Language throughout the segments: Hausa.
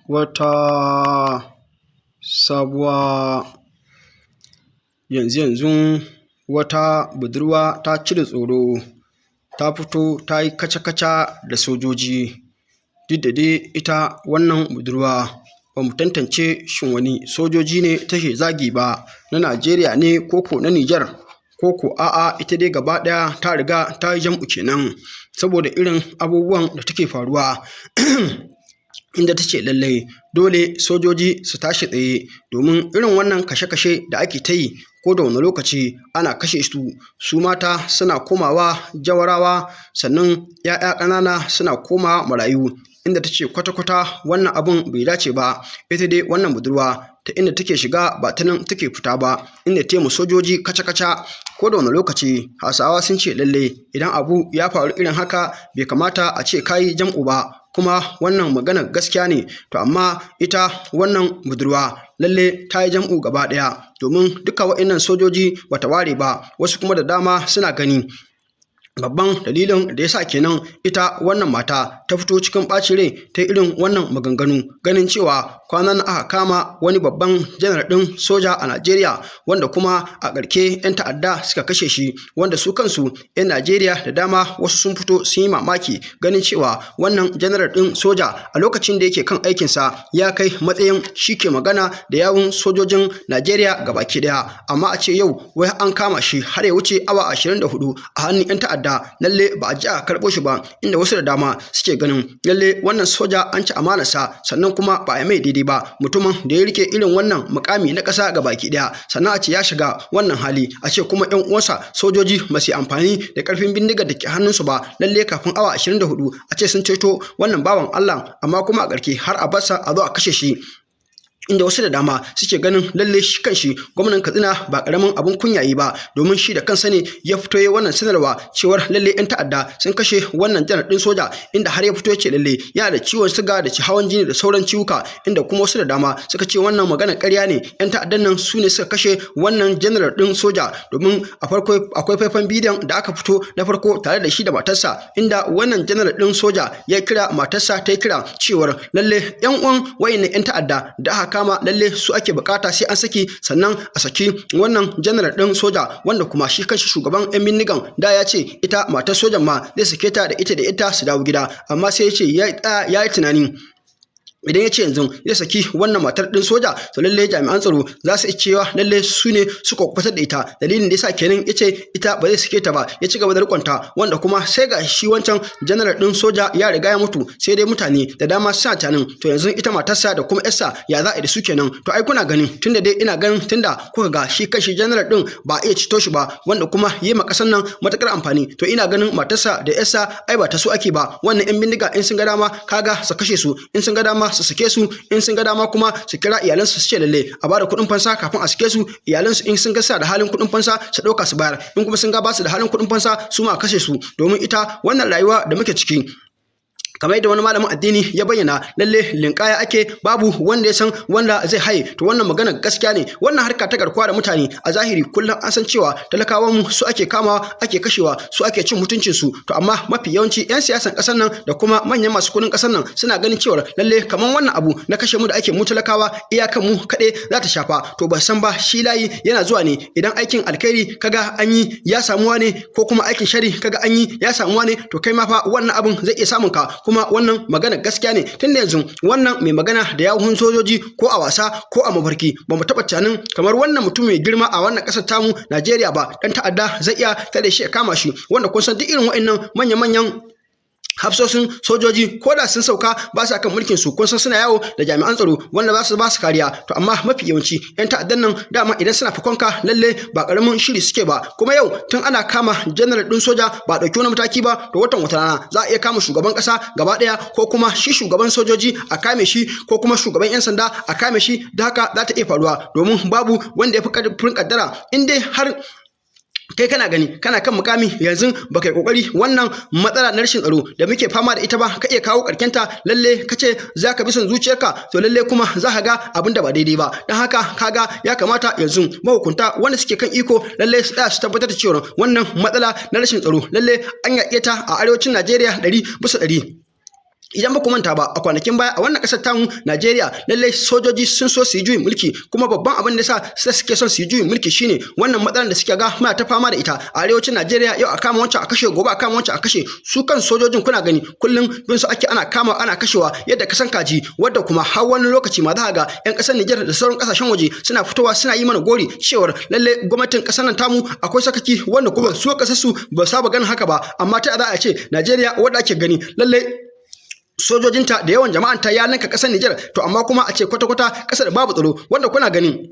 Wata sabuwa. Yanzu-yanzun wata budurwa ta cire tsoro, ta fito ta yi kaca-kaca da sojoji. Duk da dai ita wannan budurwa ba mu tantance shin wane sojoji ne take zagi ba, na Najeriya ne ko ko na Nijar, ko ko a'a, ita dai gaba ɗaya ta riga ta yi jam'u kenan saboda irin abubuwan da take faruwa, inda ta ce lallai dole sojoji su tashi tsaye domin irin wannan kashe-kashe da ake ta yi ko da wane lokaci ana kashe su, su mata suna komawa jawarawa, sannan 'ya'ya ƙanana suna komawa marayu, inda ta ce kwata-kwata wannan abun bai dace ba. Ita dai wannan budurwa ta inda take shiga ba ta nan take fita ba, inda ta yi ma sojoji kaca-kaca ko da wane lokaci. Hausawa sun ce lallai idan abu ya faru irin haka bai kamata a ce ka yi jam'u ba, kuma wannan maganar gaskiya ne. To amma ita wannan budurwa lalle ta yi jam'u gaba ɗaya, domin duka waɗannan sojoji bata ware ba. Wasu kuma da dama suna gani babban dalilin da ya sa kenan ita wannan mata ta fito cikin ɓacin rai ta irin wannan maganganu, ganin cewa kwanan nan aka kama wani babban janar ɗin soja a Najeriya, wanda kuma a ƙarshe 'yan ta'adda suka kashe shi, wanda su kansu 'yan Najeriya da dama wasu sun fito sun yi mamaki ganin cewa wannan janar ɗin soja a lokacin da yake kan aikinsa ya kai matsayin shi ke magana da yawun sojojin Najeriya gabaki ɗaya, amma a ce yau wai an kama shi har ya wuce awa 24 a hannun 'yan ta'adda, lalle ba a ji a karɓo shi ba, inda wasu da dama suke ganin lalle wannan soja an ci amanarsa, sannan kuma ba a mai daidai ba. Mutumin da ya rike irin wannan mukami na ƙasa baki ɗaya, sannan a ce ya shiga wannan hali, a ce kuma ƴan uwansa sojoji ba su yi amfani da ƙarfin bindigar da ke hannunsu ba, lalle kafin awa 24 a ce sun ceto wannan bawan Allah, amma kuma a ƙarshe har a barsa a zo a kashe shi, inda wasu da dama suke ganin lalle shi kanshi gwamnan Katsina ba karamin abun kunya yi ba, domin shi da kansa ne ya fito ya wannan sanarwa cewar lalle yan ta'adda sun kashe wannan janar din soja, inda har ya fito ya ce lalle yana da ciwon suga da hawan jini da sauran ciwuka, inda kuma wasu da dama suka ce wannan magana ƙarya ne, yan ta'addan nan su ne suka kashe wannan janar din soja. Domin a farko akwai faifan bidiyon da aka fito na farko tare da shi da matarsa, inda wannan janar din soja ya kira matarsa ta yi kira cewar lalle yan uwan wayannan yan ta'adda da aka kama lalle su ake bukata sai an saki, sannan a saki wannan janar din soja, wanda kuma shi kanshi shugaban yan bindigan da ya ce ita matar sojan ma zai sake ta da ita da ita su dawo gida, amma sai ya ce ya yi tunani idan ya ce yanzu zai saki wannan matar din soja, to lalle jami'an tsaro za su iya cewa lalle su ne suka kubutar da ita. Dalilin da yasa kenan ya ce ita ba zai sake ta ba, ya ci gaba da rikonta, wanda kuma sai ga shi wancan janar din soja ya riga ya mutu. Sai dai mutane da dama suna tunanin to yanzu ita matarsa da kuma yarsa ya za a yi da su kenan. To ai kuna ganin tunda dai ina ganin tunda kuka ga shi kanshi janar din ba a iya cito shi ba, wanda kuma yi ma kasan nan matukar amfani, to ina ganin matarsa da yarsa ai ba ta su ake ba. Wannan yan bindiga in sun ga dama kaga su kashe su, in sun ga dama su sake su, in sun ga dama kuma su kira iyalansu su ce lalle a bada kuɗin fansa kafin a sake su. Iyalansu in sun ga suna da halin kuɗin fansa su ɗauka su bayar, in kuma sun ga ba su da halin kuɗin fansa su ma a kashe su, domin ita wannan rayuwa da muke ciki, kamar yadda wani malamin addini ya bayyana, lalle linkaya ake, babu wanda ya san wanda zai haye. To wannan magana gaskiya ne. Wannan harka ta garkuwa da mutane a zahiri kullum an san cewa talakawan mu su ake kamawa ake kashewa, su ake cin mutuncin su. To amma mafi yawanci yan siyasan kasar nan da kuma manyan masu kudin kasar nan suna ganin cewa lalle kamar wannan abu na kashe mu da ake mu talakawa iyakan mu kaɗai za ta shafa. To ba san ba shi layi yana zuwa ne, idan aikin alkhairi kaga an yi ya samuwa ne, ko kuma aikin shari kaga an yi ya samuwa ne, to kai ma fa wannan abun zai iya samun ka. Kuma wannan magana gaskiya ne, tunda yanzu wannan mai magana da yawun sojoji ko a wasa ko a mafarki ba mu taɓa tunanin kamar wannan mutum mai girma a wannan ƙasar tamu Najeriya ba, dan ta'adda zai iya tare shi ya kama shi, wanda kun san duk irin waɗannan manya-manyan hafsoshin sojoji ko da sun sauka ba sa kan mulkin su, kun san suna yawo da jami'an tsaro wanda za su ba su kariya. To amma mafi yawanci yan ta'addan nan dama idan suna fakonka lalle ba karamin shiri suke ba. Kuma yau tun ana kama janar din soja ba dauki wani mataki ba, to watan wata rana za a iya kama shugaban kasa gaba daya, ko kuma shi shugaban sojoji a kame shi, ko kuma shugaban yan sanda a kame shi. Da haka za ta iya faruwa, domin babu wanda ya fi karfin kaddara. In dai har kai kana gani kana kan mukami yanzu baka yi kokari wannan matsala na rashin tsaro da muke fama da ita ba ka iya kawo karkenta, lalle kace zaka bi son zuciyarka, to lalle kuma za ka ga abin da ba daidai ba. Don haka kaga ya kamata yanzu mahukunta wanda suke kan iko lalle su tsaya su tabbatar da cewa wannan matsala na rashin tsaro lalle an yaƙe ta a arewacin Najeriya 100%. Idan ba ku manta ba, a kwanakin baya a wannan kasar tamu Najeriya, lallai sojoji sun so su yi juyin mulki. Kuma babban abin da sa suke son su yi juyin mulki shine wannan matsalar da suke ga muna ta fama da ita a arewacin Najeriya: yau a kama wancan a kashe, gobe a kama wancan a kashe. Su kan sojojin, kuna gani, kullum bin su ake ana kama ana kashewa yadda kasan kaji, wadda kuma har wani lokaci ma za ga yan kasar Nijar da sauran kasashen waje suna fitowa suna yi mana gori cewar lallai gwamnatin kasar nan tamu akwai sakaki, wanda kuma su kasar su ba saba ganin haka ba. Amma ta za a ce Najeriya, wadda ake gani lallai sojojinta da yawan jama'anta ya ninka kasar Nijar, to amma kuma a ce kwata-kwata kasar babu tsaro, wanda kuna gani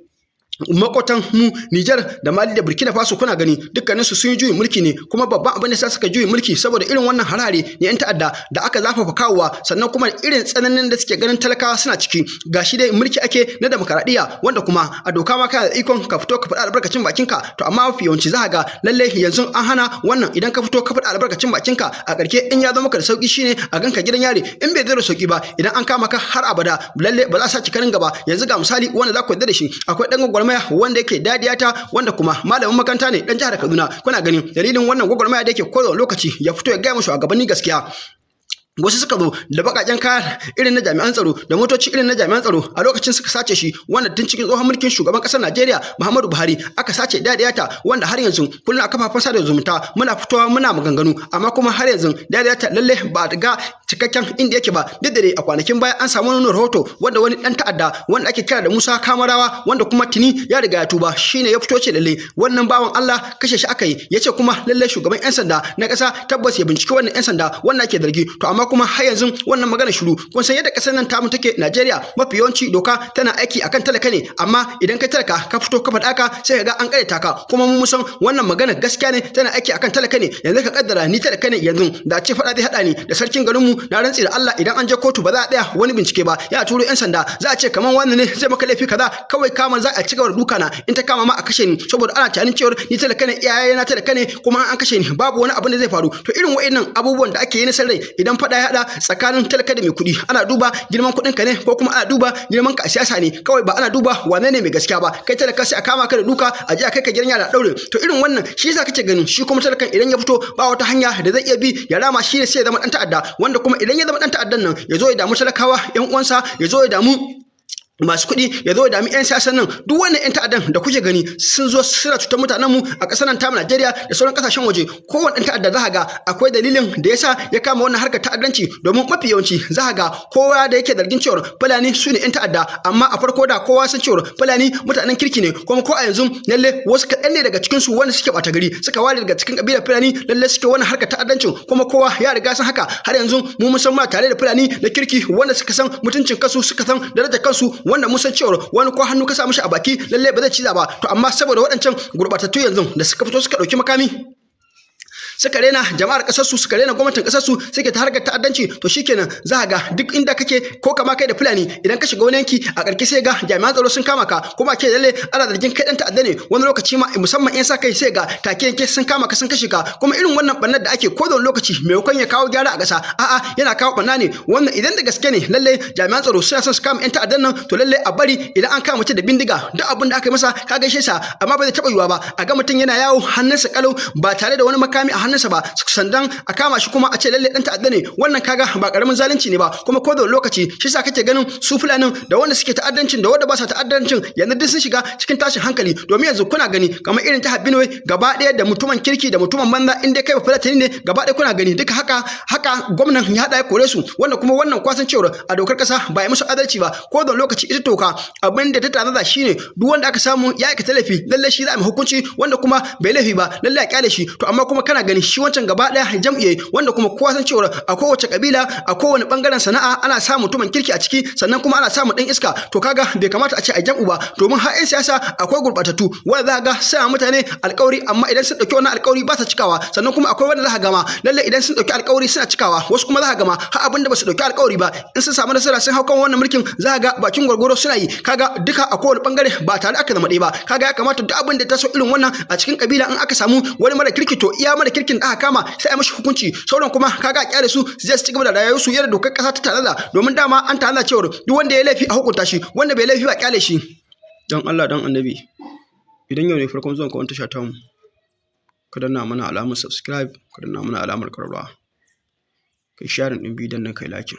makwatan mu Nijar da Mali da Burkina Faso, kuna gani dukkanin su sun yi juyin mulki ne. Kuma babban abin da sa suka juyin mulki saboda irin wannan harare ne yan ta'adda da aka zafafa kawowa, sannan kuma irin tsananin da suke ganin talakawa suna ciki. Gashi dai mulki ake na demokaradiyya, wanda kuma a doka ma kana da ikon ka fito ka faɗi albarkacin bakinka. To amma mafi yawanci za ga lalle yanzu an hana wannan. Idan ka fito ka faɗi albarkacin bakinka, a ƙarshe in ya zo maka da sauki shine a ganka gidan yari. In bai zo da sauki ba, idan an kama ka, har abada lalle ba za a sake karin gaba. Yanzu ga misali wanda za ku yarda da shi: akwai ɗan gwagwarmaya wanda yake Dadiyata, wanda kuma malamin makaranta ne, dan jihar Kaduna. Kuna gani dalilin wannan gwagwarmaya da yake kowane lokaci ya fito ya gaya musu a gabanin gaskiya, wasu suka zo da bakaken kaya irin na jami'an tsaro da motoci irin na jami'an tsaro, a lokacin suka sace shi, wanda tun cikin tsohon mulkin shugaban kasar Najeriya Muhammadu Buhari aka sace Dadiyata, wanda har yanzu kullum a kafafen sada zumunta muna fitowa muna maganganu, amma kuma har yanzu Dadiyata lalle ba ga cikakken inda yake ba. Duk da dai a kwanakin baya an samu wani rahoto wanda wani dan ta'adda wanda ake kira da Musa Kamarawa, wanda kuma tuni ya riga ya tuba, shine ya fito ce lalle wannan bawan Allah kashe shi aka yi. Yace kuma lalle shugaban yan sanda na kasa tabbas ya binciki wannan yan sanda wanda ake zargi. To amma kuma har yanzu wannan magana shiru. Kun san yadda kasar nan tamu take, Najeriya, mafi yawanci doka tana aiki akan talaka ne, amma idan kai talaka ka fito ka faɗa ka, sai ka ga an ƙaryata ka. Kuma mun san wannan magana gaskiya ne, tana aiki akan talaka ne. Yanzu ka kaddara ni talaka ne, yanzu da ce faɗa zai haɗa ni da sarkin garinmu, na rantsi da Allah idan an je kotu ba za a tsaya wani bincike ba, ya turo yan sanda, za a ce kaman wannan ne zai maka laifi kaza, kawai kama za a ci gaba da duka na, in ta kama ma a kashe ni, saboda ana tunanin cewa ni talaka ne, iyaye na talaka ne, kuma an kashe ni babu wani abin da zai faru. To irin wa'annan abubuwan da ake yi na sarrai, idan faɗa ya haɗa tsakanin talaka da mai kuɗi, ana duba girman kuɗin ka ne ko kuma ana duba girman ka a siyasa ne kawai, ba ana duba wane ne mai gaskiya ba. Kai talaka sai a kama ka da duka, a je a kai ka gidan yara daure. To irin wannan shi yasa kake ganin shi kuma talakan idan ya fito ba wata hanya da zai iya bi ya rama, shi ne sai ya zama dan ta'adda, wanda kuma idan ya zama dan ta'addan nan, ya zo ya damu talakawa yan uwansa, ya zo ya damu masu kuɗi, ya zo ya dami 'yan siyasan nan. Duk wannan 'yan ta'addan da kuke gani sun zo suna cutar mutanen mu a ƙasar nan tamu Najeriya da sauran ƙasashen waje, kowane ɗan ta'adda za ga akwai dalilin da yasa ya kama wannan harkar ta'addanci. Domin mafi yawanci za ga kowa da yake zargin cewa Fulani su ne 'yan ta'adda, amma a farko da kowa san cewa Fulani mutanen kirki ne. Kuma ko a yanzu lalle wasu kaɗan ne daga cikin su wanda suke ɓata gari, suka ware daga cikin ƙabilar Fulani, lalle suke wannan harkar ta'addancin, kuma kowa ya riga san haka. Har yanzu mu mun san muna tare da Fulani na kirki wanda suka san mutuncin kansu, suka san darajar kansu, wanda mun san cewa wani ko hannu ka sa mishi a baki lalle ba zai ciza ba. To amma saboda waɗancan gurɓatattu yanzu da suka fito suka ɗauki makami, suka rena jama'ar kasar su, suka rena gwamnatin kasar su, suke ta harkar ta'addanci, to shikenan za ga duk inda kake, ko kama kai da Fulani, idan ka shiga wani yanki, a ƙarshe sai ga jami'an tsaro sun kama ka, kuma ke lalle ana zargin kai dan ta'adda ne. Wani lokaci ma, musamman yan sa kai, sai ga take yanke sun kama ka sun kashe ka. Kuma irin wannan bannar da ake ko da wani lokaci, maimakon ya kawo gyara a ƙasa, a'a, yana kawo banna ne. Wannan idan da gaske ne lalle jami'an tsaro suna son su kama yan ta'addan nan, to lalle a bari idan an kama mutum da bindiga, duk abin da aka yi masa ka gaishe sa. Amma ba zai taɓa yiwuwa ba a ga mutum yana yawo hannunsa kalau ba tare da wani makami a hannunsa ba, sandan a kama shi kuma a ce lalle dan ta'adda ne. Wannan kaga ba karamin zalunci ne ba. Kuma ko da lokaci shi yasa kake ganin su Fulanin, da wanda suke ta'addancin da wanda ba sa ta'addancin, yanzu duk sun shiga cikin tashin hankali. Domin yanzu kuna gani kamar irin jihar Benue gaba ɗaya, da mutumin kirki da mutumin banza, in dai kai ba Fulatani ne, gaba ɗaya kuna gani duka haka haka gwamnan ya haɗa ya kore su. Wanda kuma wannan kwasan cewar a dokar ƙasa ba ya musu adalci ba. Ko da lokaci ita doka abin da ta tanada shine duk wanda aka samu ya aikata laifi, lalle shi za a mai hukunci, wanda kuma bai laifi ba, lalle a kyale shi. To amma kuma kana gani shi wancan gaba ɗaya jam'iyya, wanda kuma kowa san cewa a kowace kabila, a kowane bangaren sana'a, ana samun mutumin kirki a ciki, sannan kuma ana samun ɗan iska. To kaga bai kamata a ce a jam'u ba, domin har 'yan siyasa akwai gurɓatattu wanda za ga sa mutane alƙawari, amma idan sun ɗauki wannan alƙawari ba sa cikawa. Sannan kuma akwai wanda za ka gama lalle idan sun ɗauki alƙawari suna cikawa. Wasu kuma za ka gama har abin da ba su ɗauki alƙawari ba, in sun samu nasara sun hau kan wannan mulkin, za ka ga bakin gwargwaro suna yi. Kaga duka a kowane bangare ba tare aka zama ɗaya ba. Kaga ya kamata duk abin da ta so irin wannan a cikin kabila, in aka samu wani mara kirki, to iya mara kirkin da aka kama sai a mashi hukunci, sauran kuma kaga a kyale su zai su ci gaba da rayuwar su yadda dokar kasa ta tanada. Domin dama an tanada cewa duk wanda ya laifi a hukunta shi, wanda bai laifi ba a kyale shi. Dan Allah dan Annabi, idan yau ne farkon zuwan ka wani tasha tamu, ka danna mana alamar subscribe, ka danna mana alamar ƙararrawa, kai sharing ɗin bidiyon nan, kai like.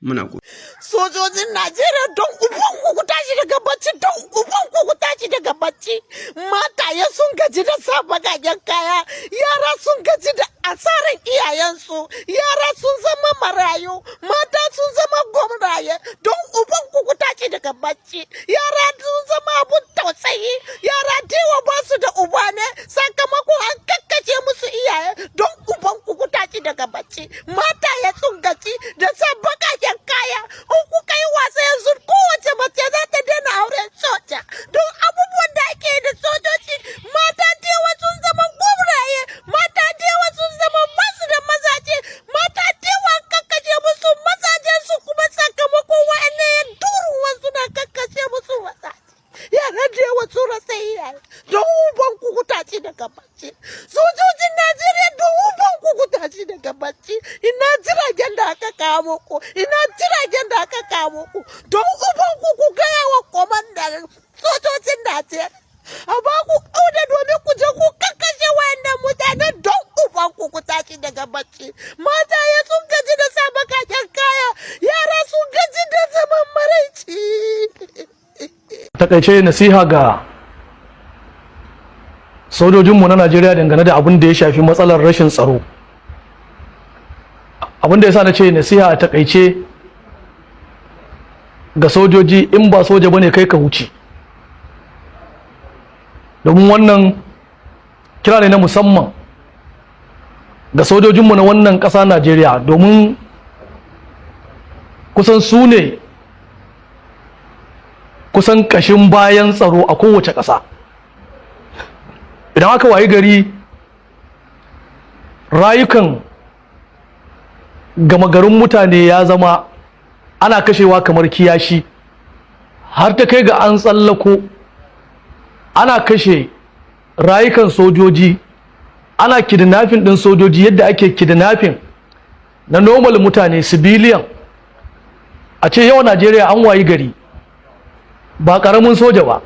Muna godiya. Sojojin Najeriya, don uban ku tashi daga bacci, don uban ku tashi daga bacci. Mataye sun gaji da sa bagagen kaya, yara sun gaji da asaran iyayensu, yara sun zama marayu, mata sun zama gwamraye. Don uban ku tashi daga bacci. Yara sun zama abun tausayi, yara dewa ba su da uba ne sakamakon an kakkace musu iyaye. Don uban ku tashi daga bacci. Mataye sun gaji da sa bakaken kaya. In kuka yi wasa yanzu, kowace mace za ta daina auren soja, don abubuwan da ake yi da sojoji. Mata dewa sun zama gwamraye, mata dewa sun zama basu da mazaje, mata dewa kakkace musu mazajen su, kuma sakamakon wa'annan ya duruwa suna kakkace musu mazaje. Yara da yawa sun rasa iyaye. Don uban ku ku tashi daga bacci. Sojojin Najeriya, don uban ku ku tashi daga bacci. Ina jiragen da aka kawo muku? Ina jiragen da aka kawo muku? Don uban ku ku gaya wa kwamandan sojojin Najeriya a ba ku oda domin ku je ku kakkashe wayannan mutane. Don uban ku ku tashi daga bacci. Mata ya sun gaji da sa bakaken kaya, yara sun gaji da zaman maraici. Takaice, nasiha ga sojojinmu na Najeriya dangane da abin da ya shafi matsalar rashin tsaro. Abin da ya sa na ce nasiha a takaice ga sojoji, in ba soja bane kai, ka wuce, domin wannan kira ne na musamman ga sojojinmu na wannan ƙasa Najeriya, domin kusan su ne kusan ƙashin bayan tsaro a kowace ƙasa. Idan aka wayi gari rayukan gama garin mutane ya zama ana kashewa kamar kiyashi, har ta kai ga an tsallako ana kashe rayukan sojoji, ana kidnapping ɗin sojoji yadda ake kidnapping na normal mutane, civilian. A ce yau Najeriya an wayi gari ba ƙaramin soja ba,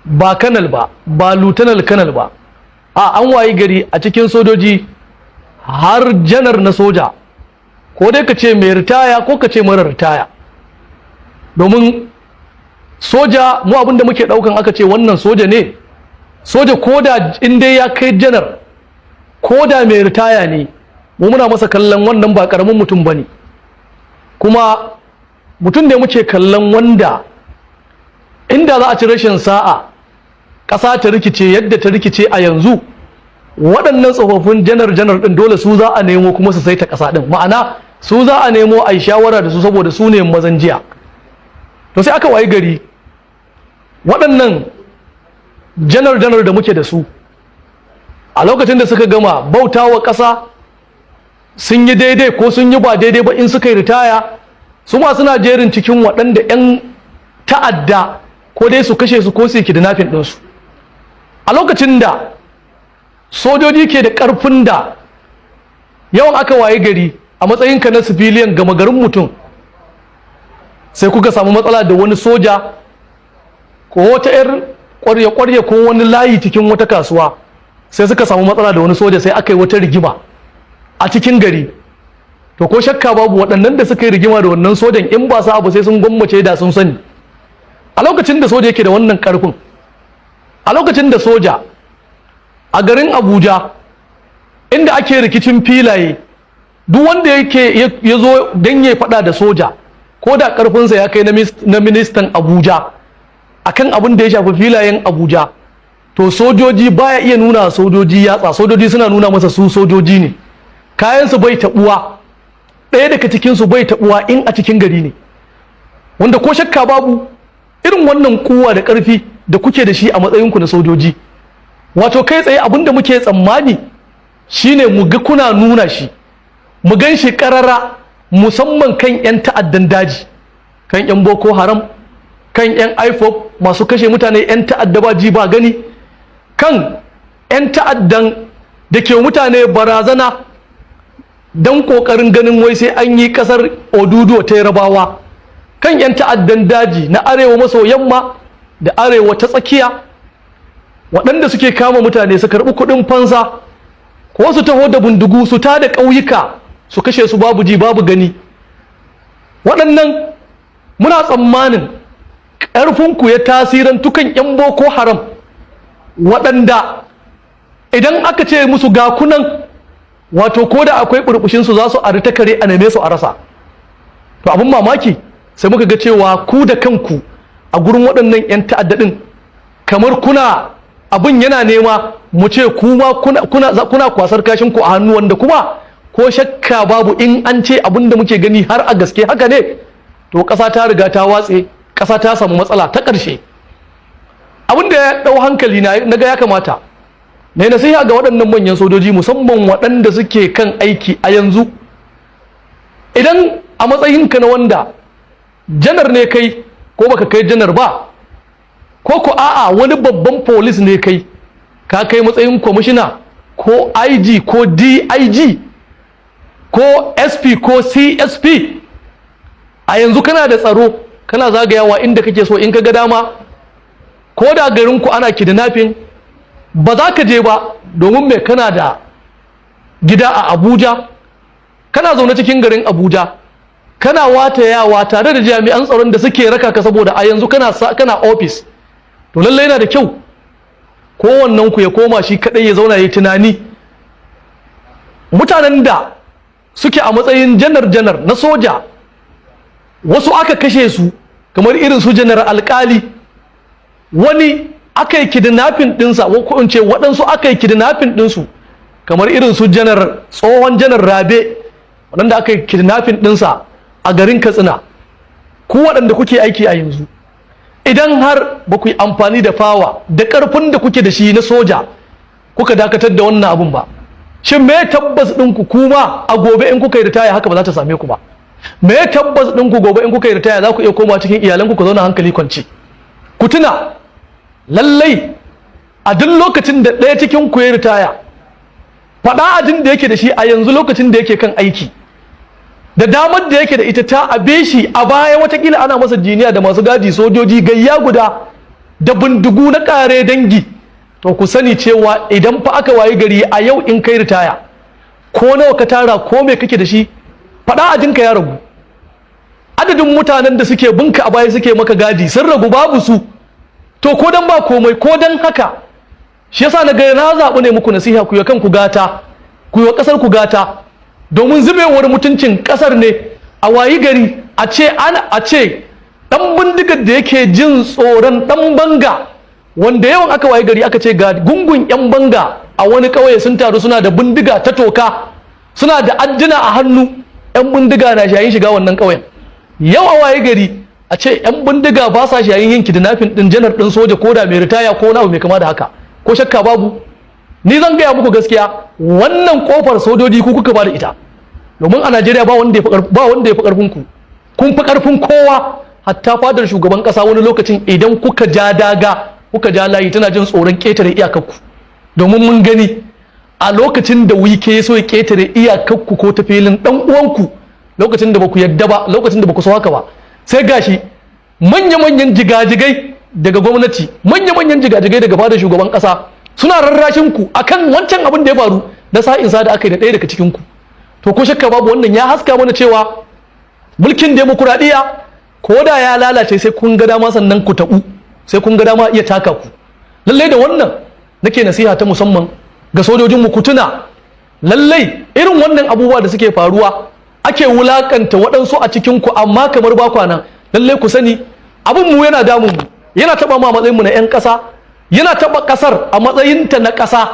ba kanal ba, ba lieutenant kanal ba, a an wayi gari a cikin sojoji har janar na soja, ko dai ka ce mai ritaya ko ka ce mara ritaya. Domin soja, mu abinda muke daukan aka ce wannan soja ne, soja ko da in dai ya kai janar, ko da mai ritaya ne, mu muna masa kallon wannan ba karamin mutum bane, kuma mutum ne muke kallon wanda inda za a ci rashin sa'a ƙasa ta rikice yadda ta rikice a yanzu, waɗannan tsofaffin janar-janar ɗin dole su za a nemo kuma su saita ƙasa ɗin, ma'ana su za a nemo a yi shawara da su, saboda su ne mazan jiya. To sai aka wayi gari waɗannan janar-janar da muke da su, a lokacin da suka gama bauta wa ƙasa, sun yi daidai ko sun yi ba daidai ba, in suka yi ritaya, su ma suna jerin cikin waɗanda 'yan ta'adda ko dai su kashe su ko su yi kidnapping ɗinsu. A lokacin da sojoji ke da ƙarfin da yawan aka waye gari a matsayinka na civilian, gama garin mutum, sai kuka samu matsala da wani soja ko wata 'yar ƙwarya-ƙwarya ko wani layi cikin wata kasuwa, sai suka samu matsala da wani soja, sai aka yi wata rigima a cikin gari, to ko shakka babu waɗannan da suka yi rigima da wannan sojan, in ba su abu sai sun gwammace da sun sani. A lokacin da soja yake da wannan ƙarfin, a lokacin da soja a garin Abuja inda ake rikicin filaye, duk wanda yake ya zo don ya faɗa da soja, ko da ƙarfinsa ya kai na ministan Abuja akan abin da ya shafi filayen Abuja, to sojoji baya iya nuna sojoji yatsa, sojoji suna nuna masa su sojoji ne, kayansu bai taɓuwa, ɗaya daga cikinsu bai taɓuwa in a cikin gari ne. Wanda ko shakka babu irin wannan kuwa da ƙarfi da kuke da shi a matsayinku na sojoji, wato kai tsaye abin da muke tsammani shine mu ga kuna nuna shi, mu gan shi ƙarara, musamman kan 'yan ta'addan daji, kan 'yan Boko Haram, kan 'yan IPOB masu kashe mutane, 'yan ta'adda ba ji ba gani, kan 'yan ta'addan da ke mutane barazana don ƙoƙarin ganin wai sai an yi ƙasar Oduduwa ta Yarabawa, kan 'yan ta'addan daji na arewa maso yamma da arewa ta tsakiya, waɗanda suke kama mutane su karɓi kuɗin fansa ko su taho da bindigu su tada ƙauyuka su kashe su babu ji babu gani. Waɗannan muna tsammanin ƙarfinku ya tasirantu kan 'yan Boko Haram, waɗanda idan aka ce musu ga kunan, wato ko da akwai burbushinsu za su ari ta kare a neme su a rasa. To abin mamaki, sai muka ga cewa ku da kanku a gurin waɗannan 'yan ta'adda ɗin, kamar kuna abin yana nema mu ce kuma kuna kwasar kashin ku a hannu, wanda kuma ko shakka babu, in an ce abin da muke gani har a gaske haka ne, to ƙasa ta riga ta watse, ƙasa ta samu matsala ta ƙarshe. Abin da ya ɗau hankali na ga ya kamata na yi nasiha ga waɗannan manyan sojoji, musamman waɗanda suke kan aiki a yanzu: idan a matsayinka na wanda janar ne kai, ko baka kai janar ba, ko a'a wani babban police ne kai, ka kai matsayin kwamishina ko IG ko DIG ko SP ko CSP, a yanzu kana da tsaro, kana zagayawa inda kake so in ka ga dama, ko da garinku ana kidnapping ba za ka je ba, domin me? Kana da gida a Abuja, kana zaune cikin garin Abuja, kana watayawa tare da jami'an tsaron da suke raka ka, saboda a yanzu kana office. To lallai yana da kyau kowannen ku ya koma shi kadai ya zauna ya yi tunani. Mutanen da suke a matsayin janar-janar na soja, wasu aka kashe su, kamar irin su Janar Alkali, wani aka yi kidnapping ɗinsa, ko in ce waɗansu aka yi kidnapping ɗinsu, kamar irin su janar, tsohon Janar Rabe, waɗanda aka yi kidnapping ɗinsa a garin Katsina. Ku waɗanda kuke aiki a yanzu, idan har ba ku yi amfani da power da ƙarfin da kuke da shi na soja kuka dakatar da wannan abun ba, shin me tabbas ɗinku kuma a gobe in kuka yi ritaya haka ba za ta same ku ba? Me tabbas ɗinku gobe in kuka yi ritaya za ku iya koma cikin iyalanku ku zauna hankali kwance? Ku tuna lallai a duk lokacin da ɗaya cikin ku ya ritaya, faɗa ajin da yake da shi a yanzu lokacin da yake kan aiki, da damar da yake da ita ta abe shi a baya, watakila ana masa jiniya da masu gadi, sojoji gayya guda da bindigu na kare dangi. To ku sani cewa idan fa aka wayi gari a yau in kai ritaya, ko nawa ka tara, ko me kake da shi, faɗa ajinka ya ragu, adadin mutanen da suke binka a baya suke maka gadi sun ragu, babu su. To ko dan ba komai, ko dan haka, shi yasa na ga na zaɓi ne muku nasiha: ku yi kanku gata, ku yi wa ƙasar ku gata, domin zubewar mutuncin ƙasar ne a wayi gari a ce ana a ce ɗan bindigar da yake jin tsoron ɗan banga, wanda yawan aka wayi gari aka ce ga gungun 'yan banga a wani ƙauye sun taru, suna da bindiga ta toka, suna da adduna a hannu, 'yan bindiga na shayin shiga wannan ƙauyen. Yau a wayi gari a ce 'yan bindiga ba sa shayin yin kidnapping ɗin janar ɗin soja, ko da mai ritaya, ko wani abu mai kama da haka, ko shakka babu, ni zan gaya muku gaskiya, wannan kofar sojoji ku kuka ba da ita, domin a Najeriya ba wanda ya fi karfin ku. Kun fi karfin kowa, hatta fadar shugaban kasa wani lokacin idan kuka ja daga, kuka ja layi, tana jin tsoron ketare iyakar ku, domin mun gani a lokacin da Wike ya so ya ketare iyakar ku ko ta filin dan uwanku, lokacin da ba ku yadda ba, lokacin da ba ku so haka ba, sai gashi manya-manyan jigajigai daga gwamnati, manya-manyan jigajigai daga fadar shugaban kasa suna rarrashin ku akan wancan abin da ya faru na sa'in sa da aka yi da ɗaya daga cikin ku. To ko shakka babu, wannan ya haska mana cewa mulkin demokuraɗiyya ko da ya lalace, sai kun ga dama sannan ku taɓu, sai kun ga dama iya taka ku. Lallai da wannan nake nasiha ta musamman ga sojojin mu: ku tuna lallai irin wannan abubuwa da suke faruwa, ake wulakanta waɗansu a cikin ku amma kamar ba kwana, lallai ku sani abin mu yana damun mu, yana taɓa mu a matsayin mu na 'yan ƙasa, yana taɓa ƙasar a matsayinta na ƙasa,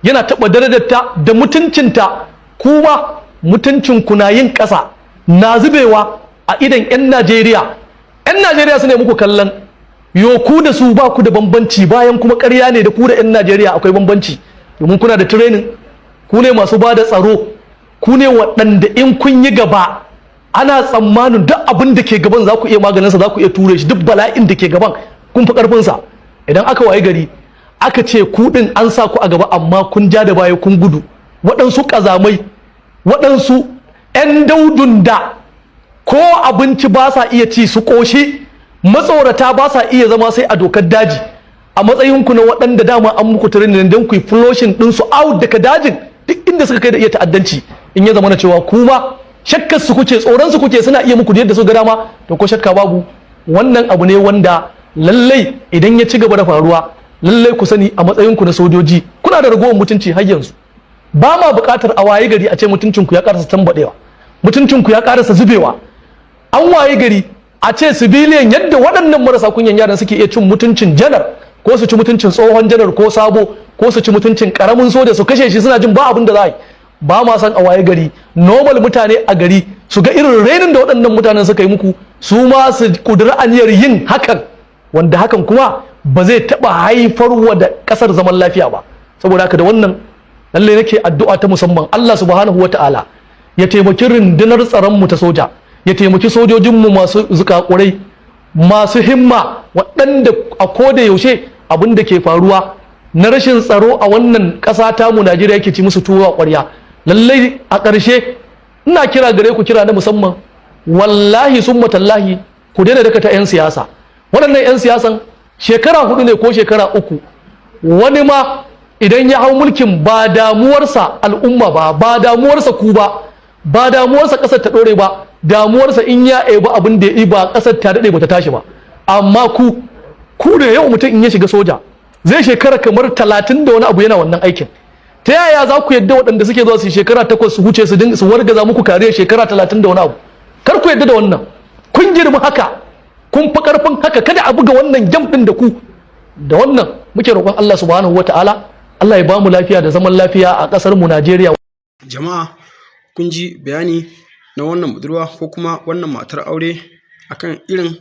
yana taɓa darajarta da mutuncinta. Kuma mutuncin ku na yin ƙasa, na zubewa a idan 'yan Najeriya. 'Yan Najeriya su ne muku kallon yo ku da su ba ku da bambanci, bayan kuma ƙarya ne, da ku da 'yan Najeriya akwai bambanci, domin kuna da training, ku ne masu ba da tsaro, ku ne waɗanda in kun yi gaba ana tsammanin duk abin da ke gaban za ku iya maganinsa, za ku iya ture shi, duk bala'in da ke gaban kun fi ƙarfinsa. Idan aka wayi gari aka ce ku ɗin an sa ku a gaba amma kun ja da baya, kun gudu, waɗansu ƙazamai, waɗansu 'yan daudun da ko abinci ba sa iya ci su ƙoshi, matsorata, ba sa iya zama sai a dokar daji, a matsayinku na waɗanda dama an muku training don ku yi flushing ɗinsu out daga dajin duk inda suka kai da iya ta'addanci, in ya zama na cewa kuma Shakkar su kuke, tsoron su kuke, suna iya muku yadda su ga dama. To ko shakka babu, wannan abu ne wanda lallai idan ya ci gaba da faruwa, lallai ku sani a matsayin ku na sojoji kuna da ragowar mutunci har yanzu. Ba ma buƙatar a waye gari a ce mutuncin ku ya karasa tambadewa, mutuncin ku ya karasa zubewa, an waye gari a ce civilian, yadda waɗannan marasa kunyan yaran suke iya cin mutuncin janar, ko su ci mutuncin tsohon janar ko sabo, ko su ci mutuncin karamin soja su kashe shi, suna jin ba abin da za a yi. Ba ma san a waye gari normal mutane a gari su ga irin rainin da waɗannan mutanen suka yi muku, su ma su kudura aniyar yin hakan, wanda hakan kuma ba zai taɓa haifarwa da ƙasar zaman lafiya ba. Saboda haka da wannan lallai nake addu'a ta musamman, Allah subhanahu wa ta'ala ya taimaki rundunar tsaron mu ta soja, ya taimaki sojojinmu masu zukakurai, masu himma, waɗanda a koda yaushe abin da ke faruwa na rashin tsaro a wannan ƙasa tamu Najeriya yake ci musu tuwo a ƙwarya. Lallai a ƙarshe ina kira gare ku, kira na musamman, wallahi summa tallahi, ku daina dakata 'yan siyasa. Waɗannan 'yan siyasan shekara 4 ne ko shekara 3. Wani ma idan ya hau mulkin ba damuwarsa al'umma ba, ba damuwarsa ku ba, ba damuwarsa ƙasar ta ɗore ba, damuwarsa in ya ebi abin da ya ba ƙasar ta daɗe bata tashi ba. Amma ku, ku da yau mutum in ya shiga soja zai shekara kamar 30 da wani abu yana wannan aikin. Ta yaya za ku yadda waɗanda suke zuwa su shekara 8 su huce su dinga su wargaza muku kariyar shekara 30 da wani abu? Kar ku yadda da wannan. Kun girma haka, kun fi karfin haka. Kada a buga wannan game ɗin da ku. Da wannan muke roƙon Allah subhanahu wataala, Allah ya bamu lafiya da zaman lafiya a ƙasar mu Najeriya. Jama'a, kun ji bayani na wannan budurwa ko kuma wannan matar aure akan irin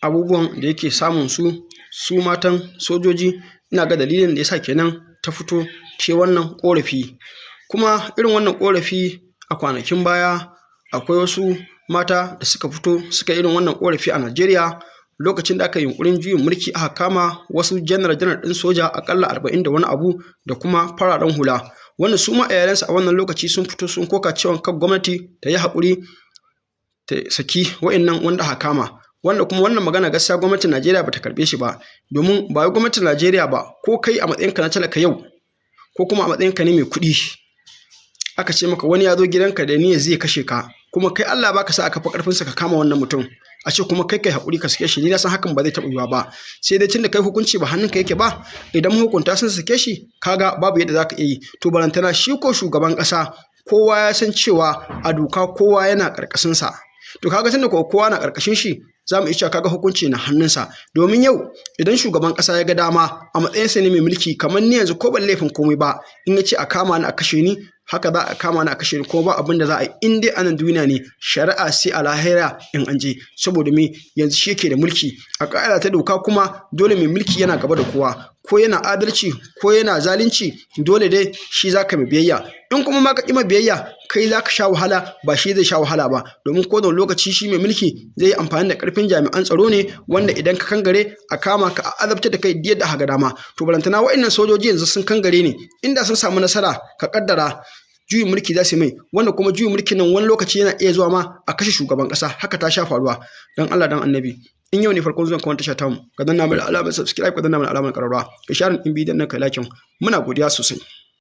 abubuwan da yake samun su, su matan sojoji. Ina ga dalilin da yasa kenan ta fito ce wannan ƙorafi. Kuma irin wannan ƙorafi a kwanakin baya akwai wasu mata da suka fito suka irin wannan ƙorafi a Najeriya, lokacin da aka yi yunƙurin juyin mulki, aka kama wasu janar-janar ɗin soja aƙalla 40 da wani abu da kuma fararen hula, wanda su ma iyalansu a wannan lokaci sun fito sun koka cewa kan gwamnati ta yi haƙuri ta saki wa'innan wanda aka kama. Wanda kuma wannan magana gaskiya gwamnatin Najeriya bata karɓe shi ba, domin ba wai gwamnatin Najeriya ba, ko kai a matsayinka na talaka yau, ko kuma a matsayinka ne mai kuɗi, aka ce maka wani ya zo gidanka da niyyar zai kashe ka, kuma kai Allah baka sa aka fi karfinsa ka kama wannan mutum, a ce kuma kai kai haƙuri ka sake shi, ni na san hakan ba zai taɓa yiwuwa ba. Sai dai tunda kai hukunci ba hannunka yake ba, idan mahukunta sun sake shi, kaga babu yadda zaka iya yi. To balantana shi ko shugaban ƙasa, kowa ya san cewa a doka kowa yana ƙarƙashinsa. To kaga tunda ko kowa na ƙarƙashin shi, za mu iya cewa kaga hukunci na hannunsa. Domin yau idan shugaban ƙasa ya ga dama a matsayinsa ne mai mulki, kamar ni yanzu ko ban laifin komai ba, in ya ce a kama ni a kashe ni, haka za a kama ni a kashe ni, ko ba abin da za a yi. In dai a nan duniya ne, shari'a sai a lahira in an je. Saboda me? Yanzu shi yake da mulki a ƙa'ida ta doka, kuma dole mai mulki yana gaba da kowa, ko yana adalci ko yana zalunci, dole dai shi za ka mai biyayya. In kuma ma ka ƙi biyayya, kai za ka sha wahala, ba shi zai sha wahala ba. Domin ko da lokaci shi mai mulki zai yi amfani da ƙarfin jami'an tsaro ne, wanda idan ka kangare a kama ka a azabtar da kai yadda aka ga dama. To balantana wa'annan sojoji yanzu sun kangare ne. Inda sun samu nasara, ka kaddara juyin mulki za su mai, wanda kuma juyin mulkin nan wani lokaci yana iya zuwa ma a kashe shugaban ƙasa. Haka ta sha faruwa. Dan Allah dan Annabi, in yau ne farkon zuwan ka wannan tasha tamu, ka danna mana alamar subscribe, ka danna mana alamar ƙararrawa, ka share ɗin bidiyon nan, ka like. Muna godiya sosai.